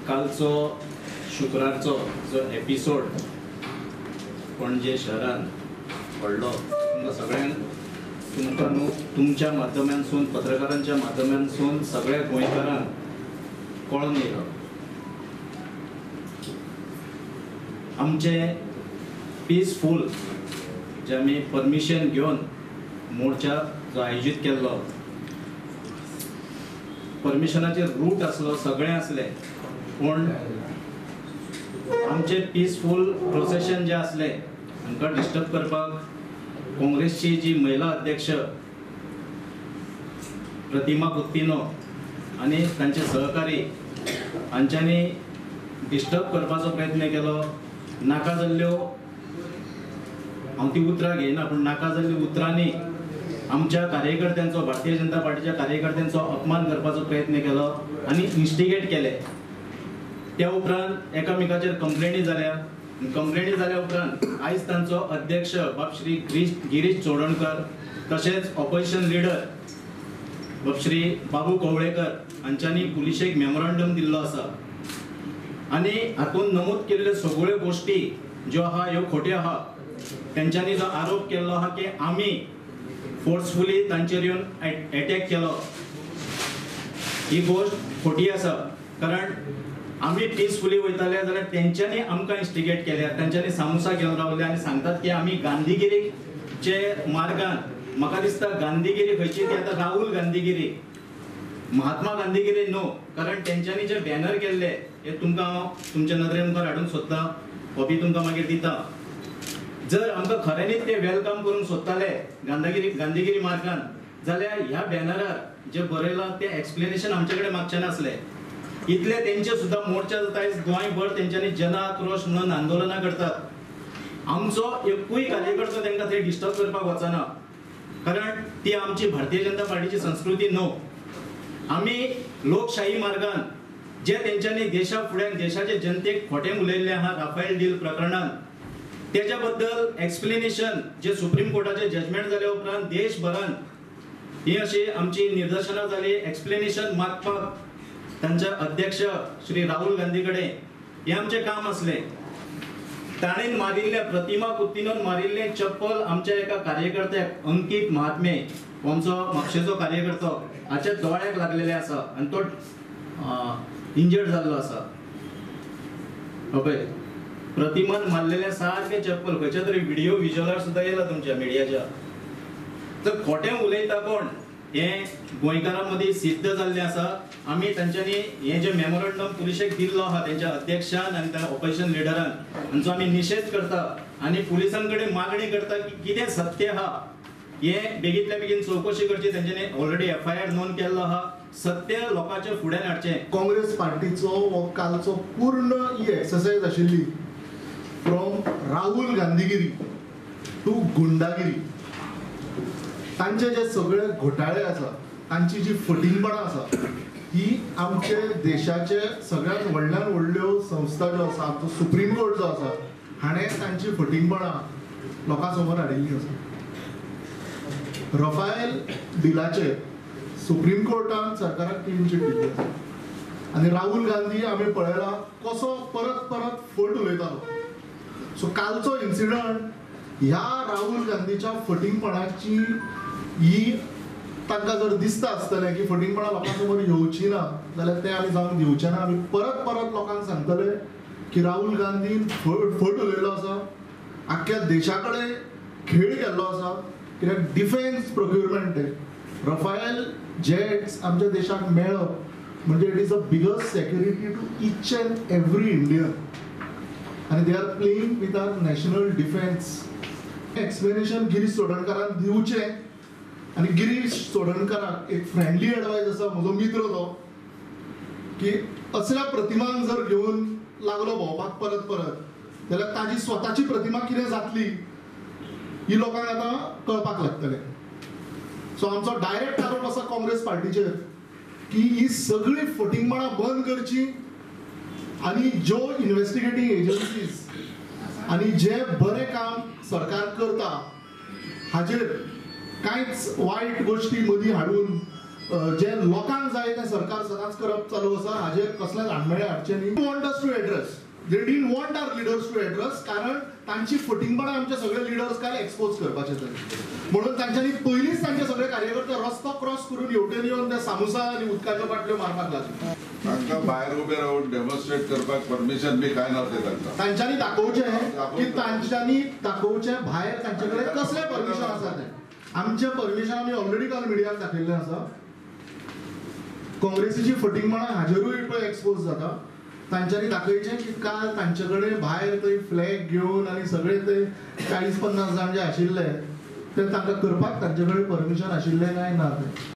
कालचो शुक्रारचो जो एपिसोड पणजे शहरांत घडलो तुमकां सगळ्यांक तुमकां न्हू तुमच्या माध्यमांतसून पत्रकारांच्या माध्यमांतसून सगळ्या गोंयकारांक कळून येयलो. आमचे पीसफूल जे आमी परमिशन घेवन मोर्चा जो आयोजीत केल्लो, परमिशनाचेर रूट आसलो, सगळें आसलें, पूण आमचें पीसफूल प्रोसेशन जें आसलें आमकां डिस्टर्ब करपाक काँग्रेसची जी महिला अध्यक्ष प्रतिमा कुत्तिनो आनी तांचे सहकारी हांच्यांनी डिस्टर्ब करपाचो प्रयत्न केलो. नाका जाल्ल्यो, हांव ती उतरां घेयना, पूण नाका जाल्ल्या उतरांनी आमच्या कार्यकर्त्यांचो, भारतीय जनता पार्टीच्या कार्यकर्त्यांचो अपमान करपाचो प्रयत्न केलो आनी इन्स्टिगेट केले. त्या उपरांत एकामेकाचेर कंप्लेनी जाल्या. कंप्लेनी जाल्या उपरांत आयज तांचो अध्यक्ष बाब श्री गिरीश चोडणकर तशेंच ऑपोजिशन लिडर बाब श्री बाबू कवळेकर हांच्यांनी पुलिशेक मेमोरंडम दिल्लो आसा आनी हातूंत नमूद केल्ल्यो सगळ्यो गोश्टी ज्यो आहा ह्यो खोट्यो आहा. तेंच्यांनी जो आरोप केल्लो आहा की आमी फोर्सफुली तांचेर येवन एटॅक केलो, ही गोश्ट खोटी आसा. कारण आमी पीसफुली वयताले जाल्यार तेंच्यांनी आमकां इन्स्टिगेट केल्या, तेंच्यांनी सामोसा घेवन रावले आनी सांगतात की आमी गांधीगिरीचे मार्गान. म्हाका दिसता गांधीगिरी खंयची ती आतां राहुल गांधीगिरी, महात्मा गांधीगिरी न्हू. कारण तेंच्यांनी जे बॅनर केल्ले हे तुमकां हांव तुमच्या नदरे मुखार हाडूंक सोदता, कॉपी तुमकां मागीर दिता. जर आमकां खऱ्यांनीच ते welcome करूंक सोदताले गांधीगिरी मार्गान जाल्यार ह्या बॅनरार जे बरयलां तें एक्सप्लेनेशन आमचे कडेन मागचें नासलें. इतले तेंचे सुद्दां मोर्चा जाता, आयज गोंयभर तेंच्यांनी जन आक्रोश म्हणून आंदोलनां करतात. आमचो एकूय कार्यकर्तो तांकां थंय डिस्टर्ब करपाक वचना, कारण ती आमची भारतीय जनता पार्टीची संस्कृती न्हू. आमी लोकशाही मार्गान जे तेंच्यांनी देशा फुड्यान देशाचे जनतेक खोटें उलयल्लें आहा राफेल डील प्रकरणान, तेच्या बद्दल एक्सप्लेनेशन जे सुप्रीम कोर्टाचे जजमेंट जाल्या उपरांत देशभरान ही अशी आमची निदर्शनां जाली. एक्सप्लेनेशन मागपाक तांचे अध्यक्ष श्री राहुल गांधी कडेन हें आमचें काम आसलें. ताणें मारिल्लें, प्रतिमा कुत्तिनोन मारिल्लें चप्पल आमच्या एका कार्यकर्त्याक अंकीत महात्मे, आमचो म्हापशेचो कार्यकर्तो, हाच्या दोळ्याक लागलेलें आसा आनी तो इंजर्ड जाल्लो आसा. पळय प्रतिमान मारलेलें सारकें चप्पल खंयच्या तरी व्हिडियो विज्युअलार सुद्दां येयला तुमच्या मिडियाच्या. तर खोटें उलयता कोण हें गोंयकारां मदीं सिद्ध जाल्लें आसा. आमी तांच्यांनी हें जें मेमोरंडम पुलिशेक दिल्लो आहा तेंच्या अध्यक्षान आनी त्या ऑपोजिशन लिडरान, हांचो आमी निशेध करता आनी पुलिसां कडेन मागणी करता की कितें सत्य आहा हें बेगींतल्या बेगीन चवकशी करची. तेंच्यांनी ऑलरेडी एफआयआर नोंद केल्लो आहा, सत्य लोकांच्या फुड्यान हाडचें. काँग्रेस पार्टीचो हो कालचो पूर्ण ही एक्सरसायज आशिल्ली फ्रॉम राहुल गांधीगिरी टू गुंडागिरी. तांचे जे सगळे घोटाळे आसा, तांची जी फटींगपणां आसा, ही आमचे देशाचे सगळ्यात व्हडल्यान व्हडल्यो संस्था ज्यो आसा, आमचो सुप्रीम कोर्ट जो आसा, हाणें तांची फटींगपणां लोकां समोर हाडिल्लीं आसा. रफायल डिलाचेर सुप्रीम कोर्टान सरकाराक क्लीन चीट दिल्ली आसा आनी राहुल गांधी आमी पळयला कसो परत परत फट उलयतालो. सो कालचो इन्सिडंट ह्या राहुल गांधीच्या फटींगपणाची ही तांकां जर दिसता आसतलें की फटींगपणां लोकां समोर येवची ना जाल्यार तें आमी जावंक दिवचें ना. आमी परत परत लोकांक सांगतले की राहुल गांधीन फट उलयलो आसा, आख्ख्या देशा कडेन खेळ केल्लो आसा. कित्याक डिफेन्स प्रोक्युरमेंट रफायल जेट्स आमच्या देशाक मेळप म्हणजे it is a biggest security to each and every Indian आनी they are playing with our national defence. Explanation Girish चोडणकारान दिवचें आनी गिरीश चोडणकाराक एक फ्रेंडली एडवायस आसा, म्हजो मित्र तो, की असल्या प्रतिमांक जर घेवन लागलो भोंवपाक परत परत जाल्यार ताजी स्वताची प्रतिमा कितें जातली ही लोकांक आतां कळपाक लागतलें. सो आमचो डायरेक्ट आरोप आसा काँग्रेस पार्टीचेर की ही सगळी फटींगपणां बंद करची आनी ज्यो इन्वेस्टिगेटींग एजन्सीज आनी जे बरें काम सरकार करता हाजेर कांयच वायट गोश्टी मदीं हाडून जे लोकांक जाय तें सरकार सदांच करप चालू आसा. हाजेर कसलेंच आडमेळें हाडचें न्ही. Want us to address, they didn't want our leaders to address, कारण तांची फटींगपणां आमचे सगळे लिडर्स काल एक्सपोज करपाचे तरी म्हणून तांच्यांनी पयलींच तांचे सगळे कार्यकर्ते रस्तो क्रॉस करून हेवटेन येवन ते सामोसा आनी उदकाच्यो बाटल्यो मारपाक लागले. तांकां भायर उबे रावन डेमॉन्स्ट्रेट करपाक परमिशन बी कांय नासलें तांकां. तांच्यांनी दाखोवचें की तांच्यांनी दाखोवचें भायर तांचे कडेन कसलें परमिशन आसा तें. आमचें परमिशन आमी ऑलरेडी काल मिडियाक दाखयल्लें आसा. काँग्रेसीची फटींगपणां हाजेरूय पळय एक्सपोज जाता. तांच्यांनी दाखयचें की काल तांचे कडेन भायर थंय फ्लॅग घेवन आनी सगळे ते 40-50 जाण जे आशिल्ले ते तांकां करपाक तांचे कडेन परमिशन आशिल्लें काय ना तें.